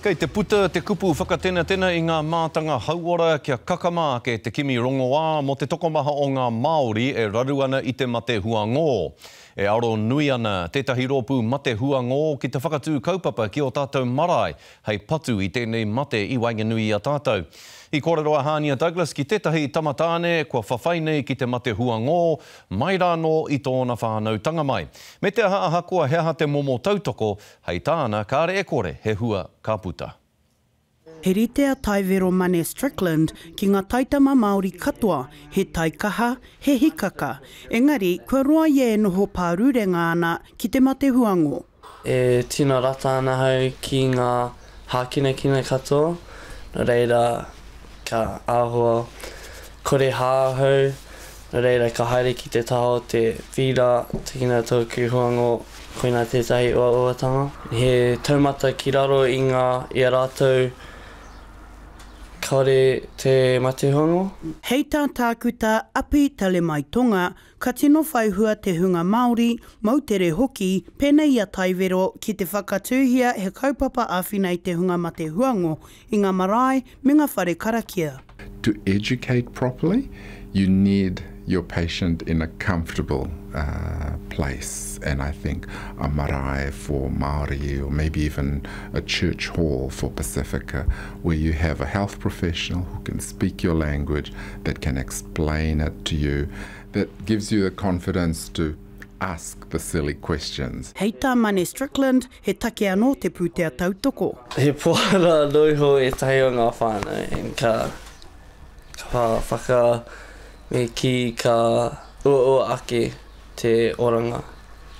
Kei te puta te kupu whakatenatena i ngā mātanga hauora kia kakama ake te kimi rongoā mō te tokomaha o ngā Māori e raru ana i te mate huangō. E aro nui ana tētahi rōpū mate huangō ki te whakatū kaupapa ki ō tātou marae hei patu i tēnei mate i waenganui i a tātou. I kōrero a Hānia Douglas ki tētahi tama tāne kua whawhai nei ki te mate huangō mai rānō i tōna whānautanga mai. Me te aha ahakoa he aha te momo tautoko, Hei tāna, kāre e kore he hua ka puta. He rite a Taiwero Mane Strickland ki ngā taitama Māori katoa, he taikaha, he hikaka. Engari, kua roa ia e noho pārurenga ana ki te mate huangō. E tino rata ana ahau ki ngā hākinakina katoa, nō reira ka āhua kore hā ahau, nō reira ka haere ki te taha o te whīra, tīkina tōku huangō. Koinā tētahi uauatanga. He taumata ki raro i ngā, i a rātou kāore te mate hongo. Hei tā Tākuta Api Talemaitoga, ka tino whai hua te hunga Māori, moutere hoki, pēnei i a Taiwero, ki te whakatūhia he kaupapa āwhina i te hunga mate huango i ngā marae me ngā whare karakia. To educate properly, you need your patient in a comfortable place and I think a marae for Māori or maybe even a church hall for Pasifika where you have a health professional who can speak your language, that can explain it to you, that gives you the confidence to ask the silly questions. Hei tā Mane Strickland, he take anō te pūtea tautoko. He poara anō iho ētahi o ngā whānau and ka ka whaka me kī ka uaua ake te oranga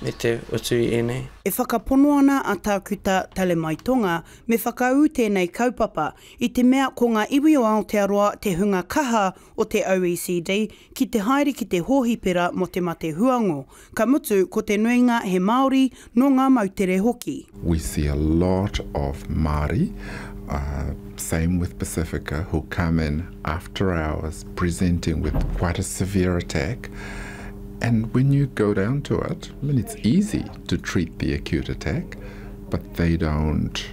me te utu i ēnei. E whakapono ana a Tākuta Talemaitonga me whakaū tēnei kaupapa i te mea ko ngā iwi o Aotearoa te hunga kaha o te OECD ki te haere ki te hōhipera mō te mate huangō, ka mutu ko te nuinga he Māori nō ngā moutere hoki. We see a lot of Māori, same with Pasifika, who come in after hours presenting with quite a severe attack and when you go down to it, I mean it's easy to treat the acute attack, but they don't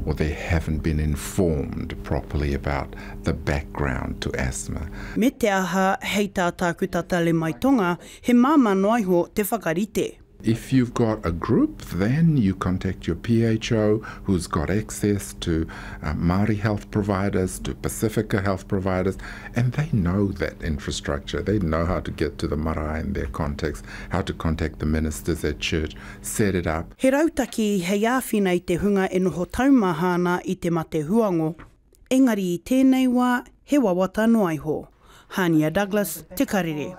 or they haven't been informed properly about the background to asthma. Me te aha, hei tā Tākuta Talemaitonga, he māmā noa iho te whakarite. If you've got a group, then you contact your PHO who's got access to uh, Māori health providers, to Pasifika health providers, and they know that infrastructure. They know how to get to the marae in their context, how to contact the ministers at church, set it up. He rautaki hei āwhina i te hunga e noho taumaha ana i te mate huango. Engari i tēnei wā, he wawata noa iho. Hania Douglas, Te Karere.